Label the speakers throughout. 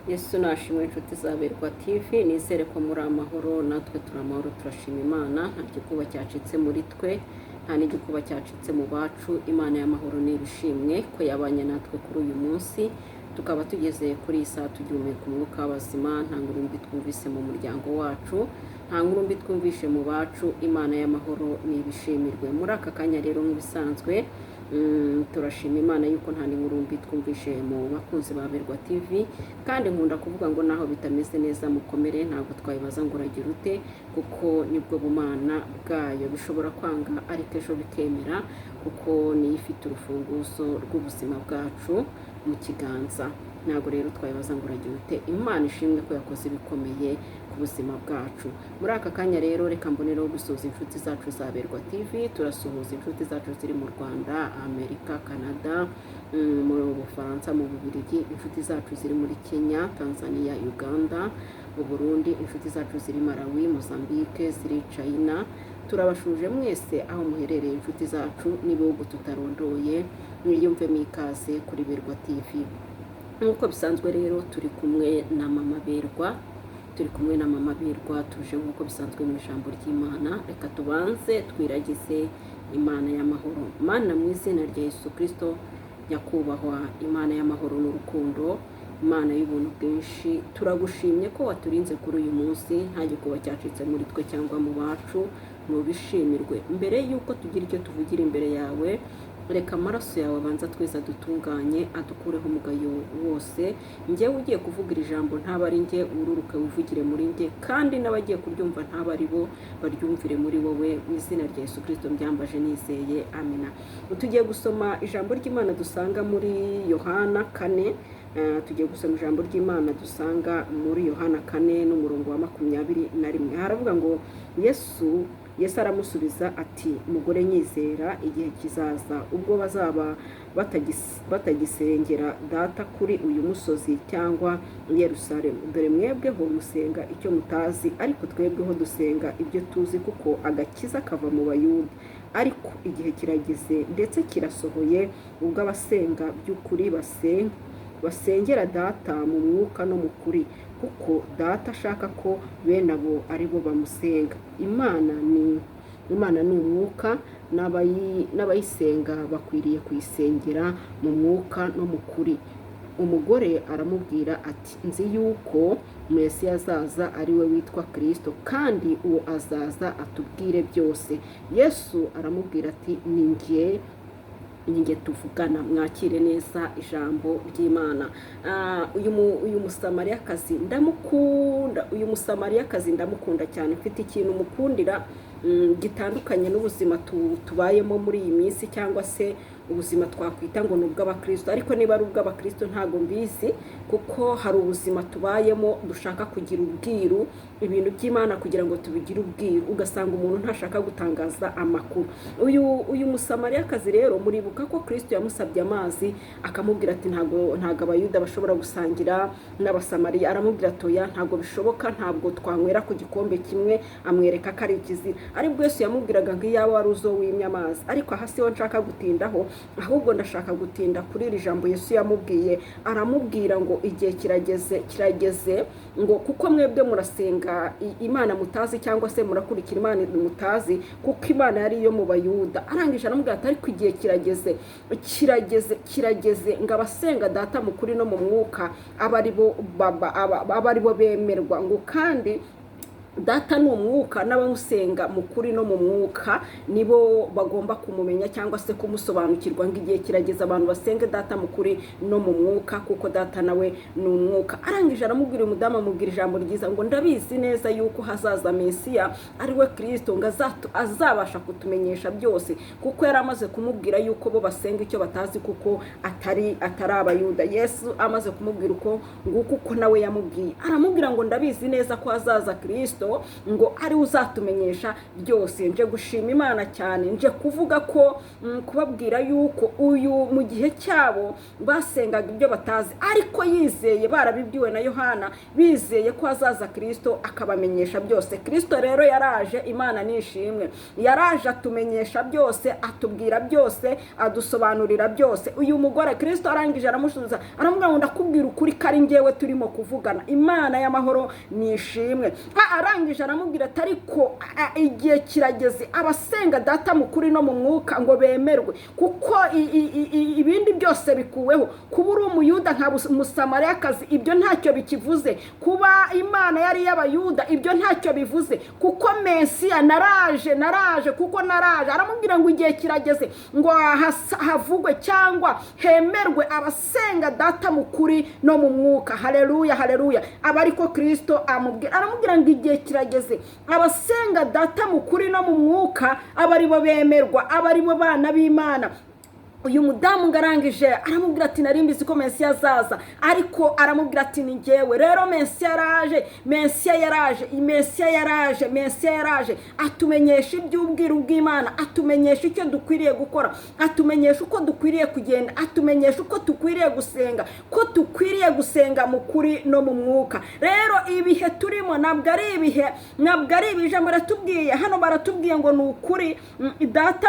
Speaker 1: Yesu nashimwe, inshuti za Berwa TV. Nizere ko muri amahoro, natwe turi amahoro, turashima Imana. Nta gikuba cyacitse muri twe, nta n'igikuba cyacitse mu bacu. Imana y'amahoro n'ibishimwe ko yabanye natwe kuri uyu munsi, tukaba tugeze kuri iyi saha tugihumeka umwuka w'abazima. Nta nkuru mbi twumvise mu muryango wacu, nta nkuru mbi twumvishe mu bacu. Imana y'amahoro n'ibishimirwe. Muri aka kanya rero, nk'ibisanzwe, turashima Imana yuko nta n'inkuru mbi twumvishe mu bakunzi ba Berwa TV. Kandi nkunda kuvuga ngo naho bitameze neza mukomere, ntabwo twabibaza ngo uragira ute, kuko nibwo bumana bwayo. Bishobora kwanga ariko ejo bikemera, kuko niyo ifite urufunguzo rw'ubuzima bwacu mu kiganza. Ntabwo rero twabibaza ngo uragira ute. Imana ishimwe ko yakoze ibikomeye ku buzima bwacu. Muri aka kanya rero, reka mbonereho gusuhuza inshuti zacu za Berwa TV. Turasuhuza inshuti zacu ziri mu Rwanda, Amerika, Canada, mu Bufaransa, mu Bubiligi, inshuti zacu ziri muri Kenya, Tanzania, Uganda, mu Burundi, inshuti zacu ziri Malawi, Mozambique, ziri China. Turabashuje mwese aho muherereye, inshuti zacu n'ibihugu tutarondoye. Mwiyumvemo ikaze kuri Berwa TV. Nk'uko bisanzwe rero, turi kumwe na Mama Berwa, turi kumwe na Mama Berwa. Tuje nk'uko bisanzwe mu ijambo ry'Imana. Reka tubanze twiragize Imana y'amahoro. Mana, mu izina rya Yesu Kirisito, nyakubahwa Imana y'amahoro n'urukundo, Imana y'ubuntu bwinshi, turagushimye ko waturinze kuri uyu munsi, nta gikuba cyacitse muri twe cyangwa mu bacu. Ntubishimirwe. Mbere y'uko tugira icyo tuvugira imbere yawe, reka amaraso yawe abanza twese adutunganye, adukureho umugayo wose. Njyewe ugiye kuvuga iri jambo ntaba ari njye, ururuke wivugire muri njye, kandi n'abagiye kuryumva ntaba ari bo, baryumvire muri wowe. Mu izina rya Yesu Kirisito mbyambaje nizeye, amina. Tugiye gusoma ijambo ry'Imana dusanga muri Yohana 4. Tugiye gusoma ijambo ry'Imana dusanga muri Yohana 4 n'umurongo wa 21. Haravuga ngo: Yesu aramusubiza ati: "Mugore, nyizera, igihe kizaza ubwo bazaba batagisengera Data kuri uyu musozi cyangwa i Yerusalemu. Dore mwebweho musenga icyo mutazi, ariko twebweho dusenga ibyo tuzi, kuko agakiza kava mu Bayuda. Ariko igihe kirageze, ndetse kirasohoye, ubwo abasenga by'ukuri basengera Data mu mwuka no mu kuri, kuko Data ashaka ko bene abo ari bo bamusenga. Imana ni umwuka, n'abayisenga bakwiriye kuyisengera mu mwuka no mu kuri." Umugore aramubwira ati: "Nzi yuko Mesiya azaza, ari we witwa Kirisito, kandi uwo azaza atubwire byose." Yesu aramubwira ati: "Ni njye, ni njye tuvugana." Mwakire neza ijambo ry'Imana. Uyu Musamariyakazi ndamukunda, uyu Musamariyakazi ndamukunda cyane. Mfite ikintu mukundira gitandukanye n'ubuzima tubayemo muri iyi minsi, cyangwa se ubuzima twakwita ngo ni ubw'abakristo, ariko niba ari ubw'abakristo ntabwo mbizi, kuko hari ubuzima tubayemo dushaka kugira ubwiru, ibintu by'Imana kugira ngo tubigire ubwiru, ugasanga umuntu ntashaka gutangaza amakuru. Uyu Musamariyakazi rero, muribuka ko Kristo yamusabye amazi, akamubwira ati: Ntabwo Abayuda bashobora gusangira n'Abasamariya." Aramubwira ati: "Oya, ntabwo bishoboka, ntabwo twanywera ku gikombe kimwe." Amwereka ko ari ikizira. Aribwo Yesu yamubwiraga ngo: "Iyaba wari uzo wimye amazi." Ariko aha siho nshaka gutindaho, ahubwo ndashaka gutinda kuri iri jambo Yesu yamubwiye. Aramubwira ngo: "Igihe kirageze, kirageze ngo kuko mwebwe murasenga Imana mutazi, cyangwa se murakurikira Imana mutazi, kuko Imana yari iyo mu Bayuda." Arangije aramubwira ati: "Ariko igihe kirageze, kirageze, kirageze ngo abasenga Data mu kuri no mu mwuka aba ari bo bemerwa, ngo kandi Data ni umwuka, n'abamusenga mu kuri no mu mwuka nibo bagomba kumumenya cyangwa se kumusobanukirwa." Ngo igihe kirageze abantu basenge Data mu kuri no mu mwuka, kuko Data nawe ni umwuka. Arangije aramubwira, uyu mudamu amubwira ijambo ryiza ngo: "Ndabizi neza yuko hazaza Mesiya, ari we Kirisito, ngo azabasha kutumenyesha byose." Kuko yari amaze kumubwira yuko bo basenga icyo batazi, kuko atari Abayuda. Yesu amaze kumubwira uko nguko, uko nawe yamubwiye, aramubwira ngo: "Ndabizi neza ko hazaza Kirisito." Kirisito, ngo ari we uzatumenyesha byose. Nje gushima Imana cyane, nje kuvuga ko kubabwira yuko uyu mu gihe cyabo basengaga ibyo batazi, ariko yizeye, barabibwiwe na Yohana, bizeye ko hazaza Kirisito akabamenyesha byose. Kirisito rero yaraje, Imana nishimwe, yaraje atumenyesha byose, atubwira byose, adusobanurira byose. Uyu mugore Kirisito arangije aramusubiza, aramubwira ngo ndakubwira ukuri ko ari njyewe turimo kuvugana. Imana y'amahoro nishimwe. Arangije aramubwira ati ariko igihe kirageze abasenga Data mu kuri no mu mwuka ngo bemerwe, kuko ibindi byose bikuweho. Kuba uri Umuyuda nka Umusamariyakazi, ibyo ntacyo bikivuze. Kuba Imana yari iy'Abayuda, ibyo ntacyo bivuze, kuko Mesiya naraje, naraje, kuko naraje. Aramubwira ngo igihe kirageze ngo havugwe cyangwa hemerwe abasenga Data mu kuri no mu mwuka. Haleluya, haleluya. Aba ariko Kirisito amubwira, aramubwira ngo igihe kirageze abasenga Data mu kuri no mu mwuka aba aribo bemerwa, aba aribo bana b'Imana. Uyu mudamu ngo arangije aramubwira ati nari mbizi ko Mesiya azaza, ariko aramubwira ati ni njyewe. Rero Mesiya yaraje, Mesiya yaraje, Mesiya yaraje, Mesiya yaraje atumenyesha iby'ubwiru bw'Imana, atumenyesha icyo dukwiriye gukora, atumenyesha uko dukwiriye kugenda, atumenyesha uko dukwiriye gusenga, ko dukwiriye gusenga mu kuri no mu mwuka. Rero ibihe turimo ntabwo ari ibihe, ntabwo ari ibi. Ijambo baratubwiye hano, baratubwiye ngo ni ukuri, Data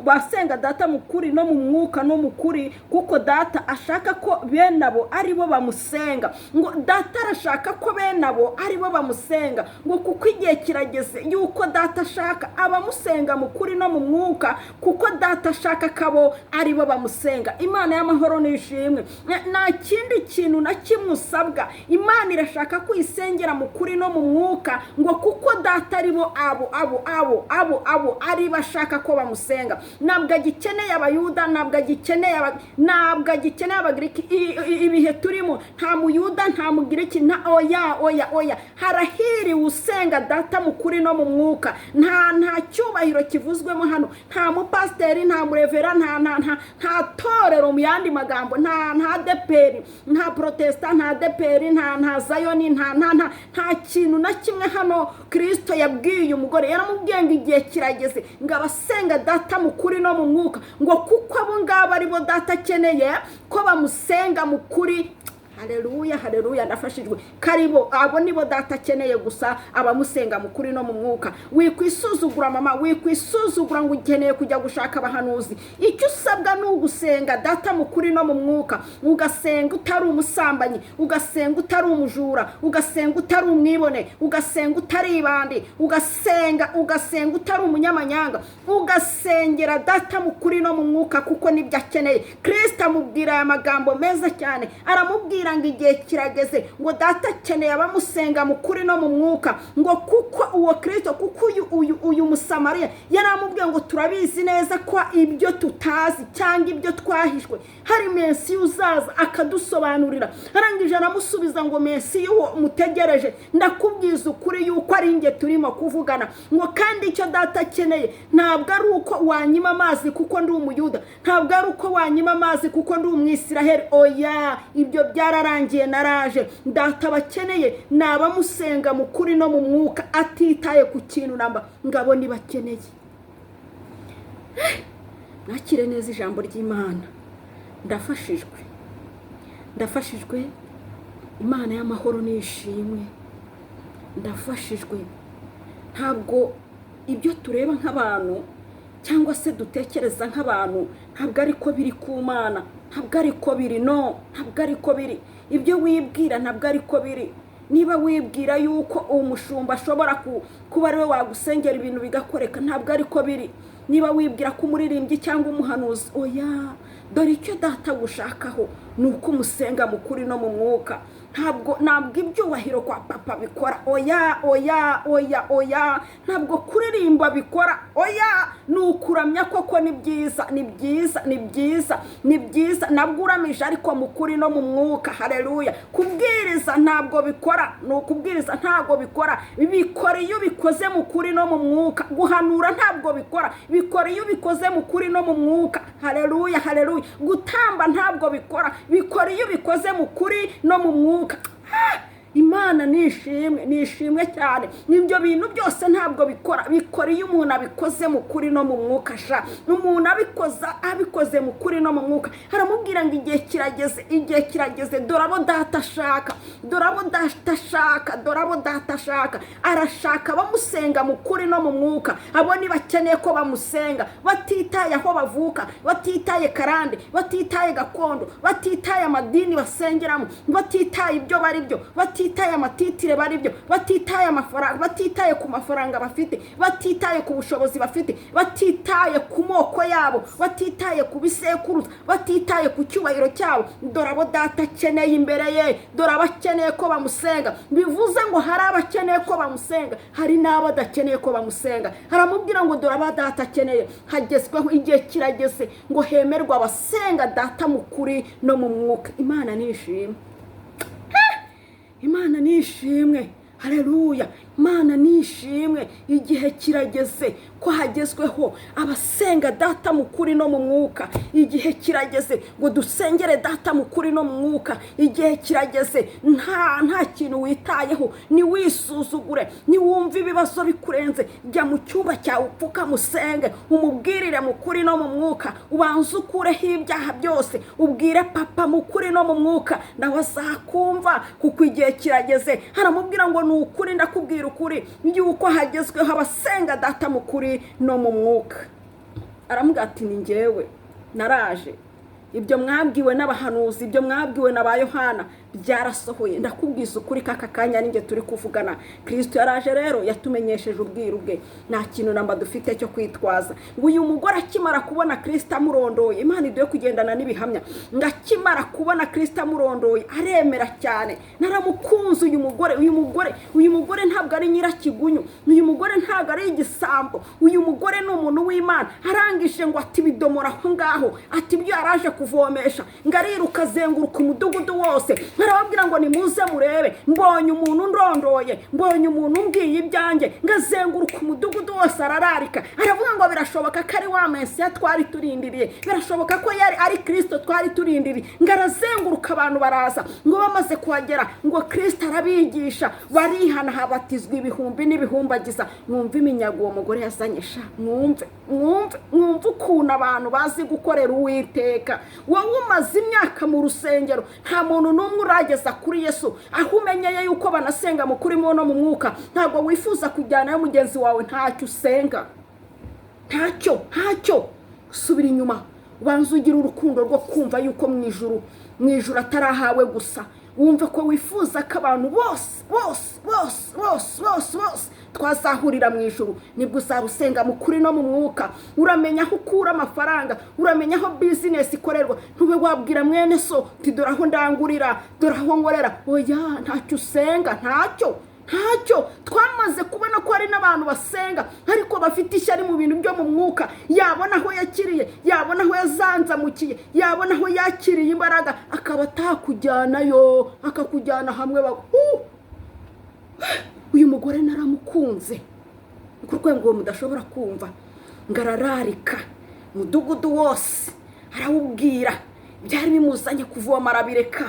Speaker 1: basenga Data mu kuri no mu mwuka no mu kuri, kuko Data ashaka ko bene abo ari bo bamusenga. Ngo Data arashaka ko bene abo ari bo bamusenga, ngo kuko igihe kirageze yuko Data ashaka abamusenga mu kuri no mu mwuka, kuko Data ashaka ko abo ari bo bamusenga. Imana y'amahoro nishimwe. Nta kindi kintu na kimwe usabwa, Imana irashaka ko uyisengera mu kuri no mu mwuka, ngo kuko Data ari bo abo abo abo abo abo ari bo ashaka ko bamusenga. Ntabwo agikeneye Abayuda, ntabwo agikeneye ntabwo agikeneye Abagiriki. Ibihe turimo nta Muyuda, nta Mugiriki, nta, oya, oya, oya. Harahiriwe usenga Data mu kuri no mu mwuka. Nta cyubahiro kivuzwemo hano, nta mupasiteri, nta murevera, nta torero, mu yandi magambo nta ADEPR, nta protesta, nta ADEPR, nta Zayoni, nta kintu na kimwe hano. Kirisito yabwiye umugore, yaramubwiye ngo igihe kirageze ngo abasenga Data mu kuri no mu mwuka, ngo kuko abo ngabo ari bo Data akeneye ko bamusenga mu kuri. Haleluya, haleluya, ndafashijwe. Karibo abo nibo Data akeneye gusa, abamusenga mu kuri no mu mwuka. Wikwisuzugura mama, wikwisuzugura ngo ukeneye kujya gushaka abahanuzi. Icyo usabwa ni ugusenga Data mu kuri no mu mwuka, ugasenga utari umusambanyi, ugasenga utari umujura, ugasenga utari umwibone, ugasenga utari ibandi, ugasenga utari umunyamanyanga, ugasengera Data mu kuri no mu mwuka, kuko nibyo akeneye. Kirisito amubwira aya magambo meza cyane, aramubwira ngo igihe kirageze, ngo Data akeneye abamusenga mu kuri no mu mwuka, ngo kuko uwo Kirisito, kuko uyu Musamariya yaramubwiye ngo turabizi neza ko ibyo tutazi cyangwa ibyo twahishwe hari Mesiya uzaza akadusobanurira. Arangije aramusubiza ngo Mesiya uwo mutegereje, ndakubwiza ukuri yuko ari njye turimo kuvugana. Ngo kandi icyo Data akeneye ntabwo ari uko wanyima amazi kuko ndi Umuyuda, ntabwo ari uko wanyima amazi kuko ndi Umwisiraheli, oya, ibyo byararangiye, naraje. Data bakeneye ni abamusenga mu kuri no mu mwuka, atitaye ku kintu namba, ngabo nibakeneye. Nakire neza ijambo ry'Imana. Ndafashijwe, ndafashijwe. Imana y'amahoro nishimwe. Ndafashijwe. Ntabwo ibyo tureba nk'abantu cyangwa se dutekereza nk'abantu ntabwo ariko biri ku Mana, ntabwo ariko biri, no, ntabwo ariko biri. Ibyo wibwira ntabwo ariko biri. Niba wibwira yuko umushumba ashobora kuba ariwe wagusengera ibintu bigakoreka, ntabwo ariko biri. Niba wibwira ko umuririmbyi cyangwa umuhanuzi, oya. Dore icyo Data gushakaho ni uko umusenga mu kuri no mu mwuka. Ntabwo ibyubahiro kwa papa bikora, oya, oya, oya, oya. Ntabwo kuririmba bikora, oya. Ni ukuramya koko, ni byiza, ni byiza, ni byiza, ni byiza, nabwo uramije, ariko mu kuri no mu mwuka. Haleluya. Kubwiriza ntabwo bikora, ni ukubwiriza ntabwo bikora, bikora iyo ubikoze mu kuri no mu mwuka. Guhanura ntabwo bikora, bikora iyo ubikoze mu kuri no mu mwuka. Haleluya, haleluya. Gutamba ntabwo bikora, bikora iyo ubikoze mu kuri no mu mwuka. Imana nishimwe, nishimwe cyane. N'ibyo bintu byose ntabwo bikora iyo umuntu abikoze mu kuri no mu mwuka sha. Umuntu abikoze mu kuri no mu mwuka. Haramubwira ngo igihe kirageze, igihe kirageze, dore abo data ashaka, dore abo data ashaka, dore abo data ashaka. Arashaka bamusenga mu kuri no mu mwuka. Abo nibakeneye ko bamusenga, batitaye aho bavuka, batitaye karande, batitaye gakondo, batitaye amadini basengeramo, batitaye ibyo bari byo, batitaye amatitire bari byo, batitaye amafaranga, batitaye ku mafaranga bafite, batitaye ku bushobozi bafite, batitaye ku moko yabo, batitaye ku bisekuruza, batitaye ku cyubahiro cyabo. Dore abo data akeneye imbere ye, dore abakeneye ko bamusenga. Bivuze ngo hari abakeneye ko bamusenga, hari n'abo adakeneye ko bamusenga. Haramubwira ngo dore abo data akeneye. Hagezweho, igihe kirageze ngo hemerwe abasenga data mu kuri no mu mwuka. Imana nishimwe, Imana nishimwe, haleluya. Imana nishimwe. Igihe kirageze ko hagezweho abasenga data mu kuri no mu mwuka. Igihe kirageze ngo dusengere data mu kuri no mu mwuka. Igihe kirageze, nta kintu witayeho, ntiwisuzugure, niwumve ibibazo bikurenze, jya mu cyumba cyawe upfuka musenge, umubwirire mu kuri no mu mwuka, ubanze ukureho ibyaha byose, ubwire papa mu kuri no mu mwuka, nawe azakumva, kuko igihe kirageze. Haramubwira ngo ni ukuri, ndakubwira ukuri yuko hagezweho abasenga data mu kuri no mu mwuka. Aramubwira ati ni njyewe naraje, ibyo mwabwiwe n'abahanuzi, ibyo mwabwiwe na ba Yohana byarasohoye. Ndakubwiza ukuri k'aka kanya ninjye turi kuvugana. Kirisito yaraje rero, yatumenyesheje ubwiru bwe, nta kintu namba dufite cyo kwitwaza. Ngo uyu mugore akimara kubona Kirisito amurondoye, Imana iduhe kugendana n'ibihamya, ngo akimara kubona Kirisito amurondoye aremera cyane. Naramukunze uyu mugore, uyu mugore, uyu mugore ntabwo ari nyirakigunyu, uyu mugore ntabwo ari igisambo, uyu mugore ni umuntu w'Imana. Arangije ngo ati bidomora aho ngaho, ati ibyo yaraje kuvomesha, ngo ariruka azenguruka umudugudu wose, arababwira ngo nimuze murebe, mbonye umuntu ndondoye, mbonye umuntu umbwiye ibyanjye. Ngo azenguruka umudugudu wose arararika, aravuga ngo birashoboka ko ari wa Mesiya twari turindiriye, birashoboka ko yari ari Kirisito twari turindiriye. Ngo arazenguruka, abantu baraza, ngo bamaze kuhagera ngo Kirisito arabigisha, barihana, habatizwa ibihumbi n'ibihumbagiza. Mwumve iminyago uwo mugore yazanye sha, mwumve, mwumve, mwumve ukuntu abantu bazi gukorera Uwiteka. Wowe umaze imyaka mu rusengero, nta muntu n'umwe urageza kuri Yesu, aho umenyeye yuko banasenga mu kuri no mu mwuka, ntabwo wifuza kujyanayo mugenzi wawe. Ntacyo usenga, ntacyo, ntacyo. Subira inyuma, ubanza ugira urukundo rwo kumva yuko mu ijuru, mu ijuru atari ahawe gusa. Wumve ko wifuza ko abantu bose bose bose bose bose bose twazahurira mu ijuru. Nibwo uzaba usenga mu kuri no mu mwuka. Uramenya aho ukura amafaranga, uramenya aho business ikorerwa, ntube wabwira mwene so uti dore aho ndangurira, dore aho nkorera. Oya, ntacyo usenga, ntacyo, ntacyo. Twamaze kubona ko hari n'abantu basenga ariko bafite ishyari mu bintu byo mu mwuka. Yabona aho yakiriye, yabona aho yazanzamukiye, yabona aho yakiriye imbaraga, akaba atakujyanayo, akakujyana hamwe. Uyu mugore naramukunze ku rwego mudashobora kumva. Ngo arararika umudugudu wose, arawubwira, byari bimuzanye kuvoma arabireka.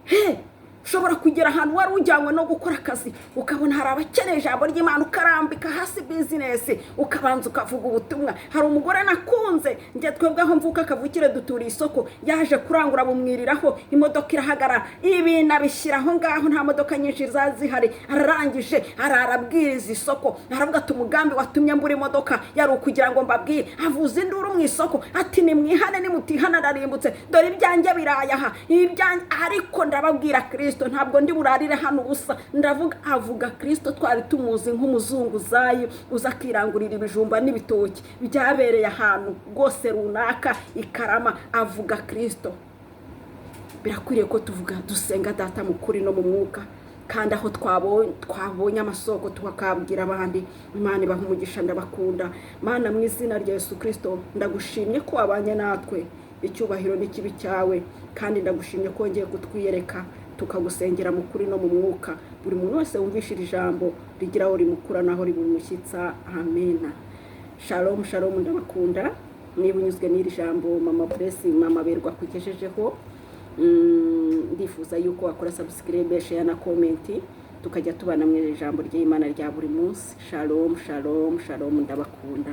Speaker 1: He, ushobora kugera ahantu wari ujyanywe no gukora akazi, ukabona hari abakeneye ijambo ry'Imana, ukarambika hasi business, ukabanza ukavuga ubutumwa. Hari umugore nakunze njye, twebwe aho mvuka kavukire duturiye isoko, yaje kurangura bumwiriraho, imodoka irahagarara, ibintu abishyira aho ngaho, nta modoka nyinshi zari zihari. Ararangije ararabwiriza isoko, aravuga ati umugambi watumye mbura imodoka yari ukugira ngo mbabwire. Avuza induru mu isoko ati nimwihane, nimutihana ararimbutse, dore ibyanjye biraye aha, ibyanjye, ariko ndababwira Kirisito, ntabwo ndi burarire hano ubusa. Ndavuga, avuga Kirisito twari tumuzi nk'umuzunguzayi uza akirangurira ibijumba n'ibitoki, byabereye ahantu rwose runaka i Karama. Avuga Kirisito. Birakwiriye ko tuvuga, dusenga data mu kuri no mu mwuka, kandi aho twabonye amasoko tukabwira abandi. Imana ibaha umugisha, ndabakunda. Mana, mu izina rya Yesu Kirisito, ndagushimye ko wabanye natwe, icyubahiro n'ikibi cyawe, kandi ndagushimye ko wongeye kutwiyereka tukagusengera mu kuri no mu mwuka. Buri muntu wese wumvishe iri jambo rigira aho rimukura naho rimumushyitsa. Amena. Shalom, shalom, ndabakunda. Niba unyuzwe n'iri jambo mama Blessing, mama Berwa akugejejeho. Ndifuza yuko wakora subscribe, share na comment, tukajya tubana mu ijambo ry'Imana rya buri munsi. Shalom, shalom, shalom, ndabakunda.